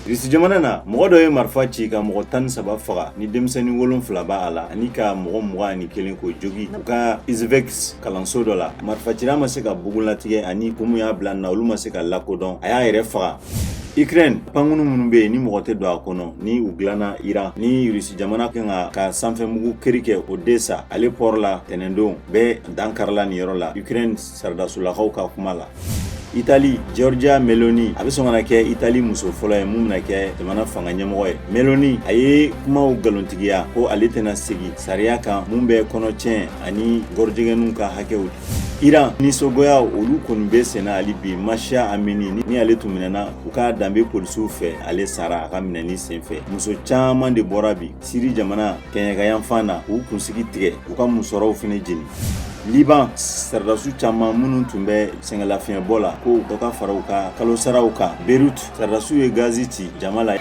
Irisi jamana na, mɔgɔ dɔ ye marifa ci ka mɔgɔ 13 faga ni denmisɛnnin 7 b'a la ani ka mɔgɔ 21 k'o jogi u ka Izhevsk kalanso dɔ la. Marifacila ma se ka bugunlatigɛ ani kun min y'a bila na, olu ma se ka lakodɔn. A y'a yɛrɛ faga. Ukraine, pankunu minnu bɛ yen ni mɔgɔ tɛ don a kɔnɔ, ni u dilanna Iran ni Irisi jamana kan ka sanfɛmugu keri kɛ Odessa ale port la tɛnɛndon bɛɛ dankarila nin yɔrɔ la, Ukraine saradasolakaw ka kuma la. Itali, Giorgia Meloni, a bɛ sɔn ka na kɛ Itali muso fɔlɔ ye mun bɛna kɛ jamana fanga ɲɛmɔgɔ ye. Meloni, a ye kumaw nkalontigiya ko ale tɛna segin sariya kan mun bɛ kɔnɔtiɲɛ ani gɔrɔjɛgɛninw ka hakɛw. Iran, nisɔngoya olu kɔni bɛ senna hali bi. Mahsa Amini, ni ale tun minɛna u ka danbe polisiw fɛ, ale sara a ka minɛni senfɛ. Muso caman de bɔra bi Siri jamana kɛɲɛkayanfan na k'u kunsigi tigɛ, u ka musɔrɔw fana jeni. Liban, sɔrɔdasiw caman minnu tun bɛ sɛgɛnlafiɲɛbɔ la, ko dɔ ka fara u ka kalo saraw kan. Beirut, sɔrɔdasiw ye gazi ci jama la.